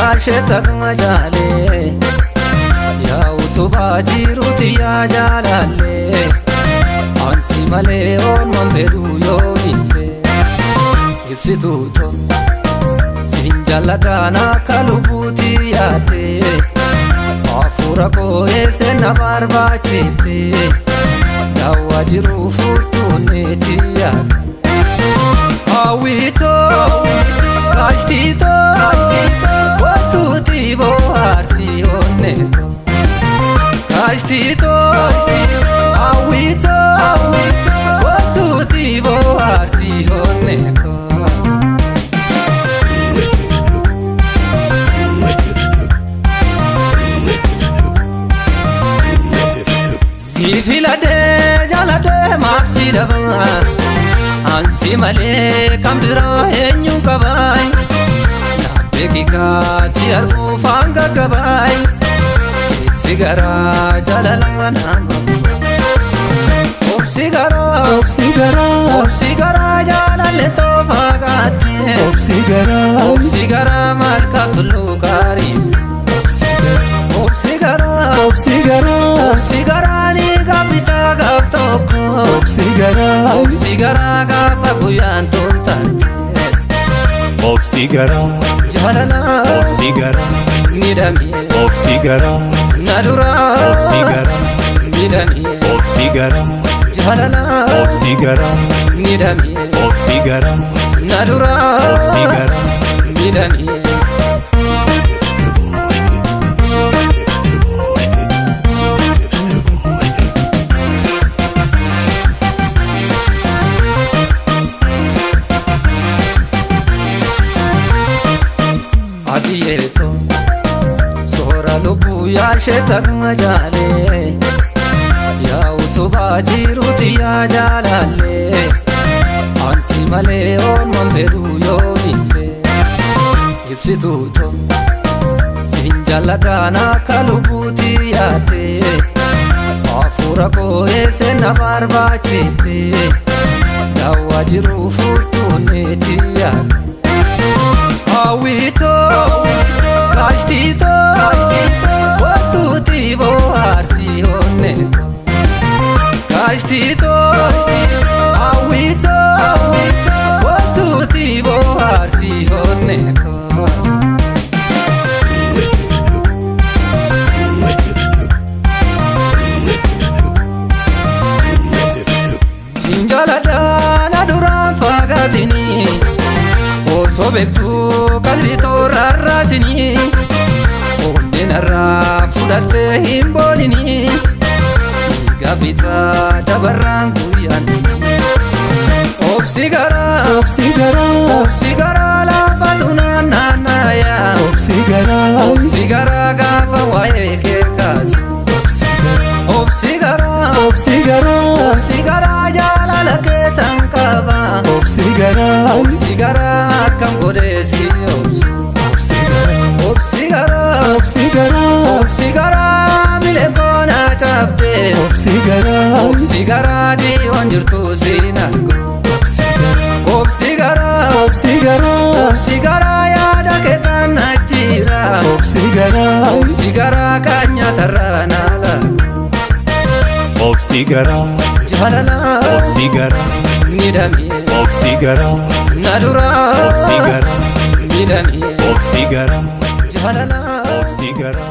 yaashee takma jaalee yaa utubaa jiruuti yaa jaalallee ansi malee oolmaan fedhuu yoomillee ibsituu too siin jaalladhaan akka lubbuuti yaaddee hafuura koo eessee na barbaachiftee daawwaa jiruu furtuuneeti yaadde. Hawwitoo kaashtitoo wantuuti bohaarsii onneetoo kaashtitoo hawwitoo wantuuti bohaarsii onneetoo. Si filadhee jaaladhee maaf si dhabaa ansi malee kan biraa eenyu qabaay beekikaa si arguuf hanga gabaay keessi garaa jaalala nama obsi garaa Obsi garaa obsi garaa jaalalle toofaa gaaddee Obsi garaa obsi garaa maal kaatuluu gaariidha Obsi garaa obsi garaa Obsi garaa obsi garaa ni gaabbitaa gaaf tokko. Obsi garaa Obsi garaa gaafa guyyaan toltaate Obsi garaa jaalala Obsi garaa ni dhamee Obsi garaa na duraa Obsi garaa ni dhamee Obsi garaa jaalala Obsi garaa ni dhamee Obsi garaa na duraa Obsi garaa ni dhamee. Adiyeeto soora lubbuu yaashee takma jaalee yaa utubaa jiruuti yaa jaalallee ansi malee oolmaan fedhuu yoomillee ibsituu too siin jaalladhaan akka lubbuuti yaaddee hafuura koo eessee na barbaachiftee daawwaa jiruu furtuuneeti yaadde. Hawwitoo kaashtitoo wantuuti bohaarsii onneetoo kaashtitoo hawwitoo wantuuti bohaarsii onneetoo. Sinjaaladhaa na duraan fagaatinii. Osoo beektuu qalbii toorarraasinii Onneen irraa fudhattee hin boolinii Dhiiga bitaa dabarraan guyyaan Obsi garaa Obsi garaa obsi garaa lafa tunaannaannayaa Obsi garaa Obsi garaa gaafa waa'ee kee kaasu Obsi garaa Obsi garaa Obsi garaa obsi garaa jaalala kee tan qaba Obsi garaa Obsi garaa akkam godhee si obsu Obsi garaa Obsi garaa Obsi garaa Obsi garaa milee koonaa cabdee Obsi garaa Obsi garaa dhiyoon jirtu siin argu Obsi garaa Obsi garaa Obsi garaa obsi garaa yaada keetaan na jira Obsi garaa Obsi garaa kan nyaatarraa na laata Obsi garaa Jaalala Obsi garaa ni dhamee Obsi garaa na duraa Obsi garaa ni dhamee Obsi garaa jaalala Obsi garaa.